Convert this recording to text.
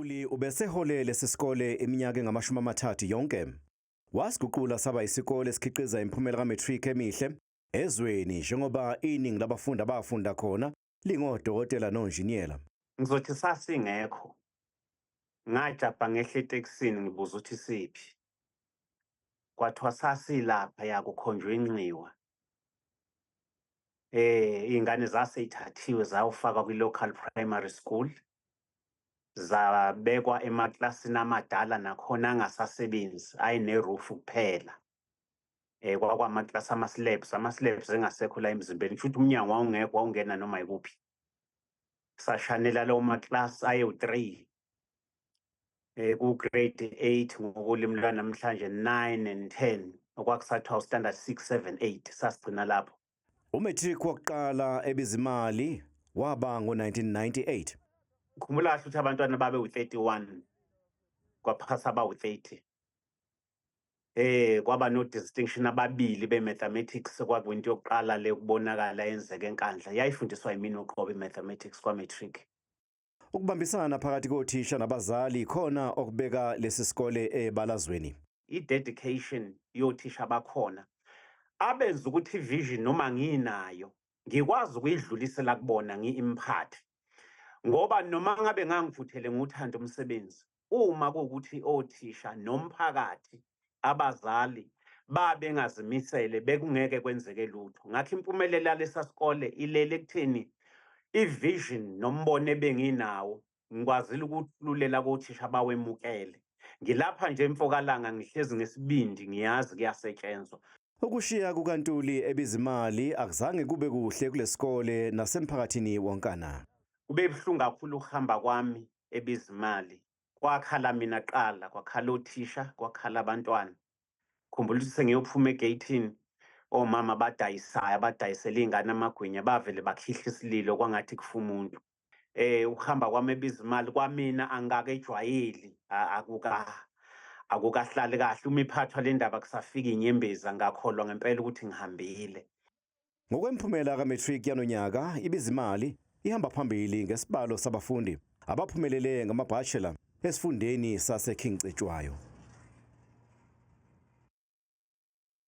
UNtuli ubesehole lesi sikole iminyaka engama-30 yonke. Wasiguqula saba isikole esikhiqiza imiphumela ka-matric emihle ezweni njengoba iningi labafundi abafunda khona lingodokotela nonjiniyela. Ngizothi sasingekho. Ngajabha ngehla etekisini ngibuza ukuthi siphi. Kwathiwa sasilapha yakukhonjwa inxiwa. Iy'ngane zasey'thathiwe zayofakwa kwi-local primary school. Zabekwa emaklasini amadala nakhona angasasebenzi ayene-roof kuphela. Kwakwamaklasi ama-slabs, ama-slabs engasekho la emzimbeni. Kusho ukuthi umnyango wawungekho wawungena noma yikuphi. Sashanela lawo maklasi ayewu-3. Ku-grade 8 ngokolimi lwanamhlanje 9 and 10 okwakusathiwa standard 6 7 8 sasigcina lapho. Umatric wokuqala eBizimali waba ngo-1998. Khumbula kahle ukuthi abantwana babe u-31 kwaphasa abawu-30. Kwaba no distinction ababili be-mathematics kwakuyinto yokuqala le ukubonakala yenzeka eNkandla. Yayifundiswa yimina uqobo i-mathematics kwa-matric. Ukubambisana phakathi kothisha nabazali khona okubeka lesi sikole ebalazweni. I-dedication yothisha bakhona abenza ukuthi i-vision noma nginayo ngikwazi ukuyidlulisela kubona ngi-impart, ngoba noma ngabe ngangifuthele nguthanda umsebenzi, uma kuwukuthi othisha nomphakathi abazali babengazimisele bekungeke kwenzeke lutho. Ngakho impumelelo yalesa sikole ilele ekutheni i-vision nombono ebenginawo ngikwazile ukuthululela kothisha bawemukele. Ngilapha nje eMfokalanga ngihlezi ngesibindi, ngiyazi kuyasetshenzwa. Ukushiya kukaNtuli eBizimali akuzange kube kuhle kulesikole nasemphakathini wonkana. Kube buhlungu kakhulu ukuhamba kwami eBizimali. Kwakhala mina kuqala, kwakhala othisha, kwakhala abantwana. Khumbula ukuthi sengiyophuma egeyithini, omama abadayisayo, abadayisela iy'ngane amagwinya bavele bakhihla isililo kwangathi kufa umuntu. Ukuhamba kwami eBizimali kwamina angikakejwayeli, akukahlali kahle. Uma iphathwa le ndaba kusafika inyembezi, angakholwa ngempela ukuthi ngihambile. Ngokwemphumela ka-matric yanonyaka, iBizimali ihamba phambili ngesibalo sabafundi abaphumelele ngama-bachelor esifundeni sase-King Cetshwayo.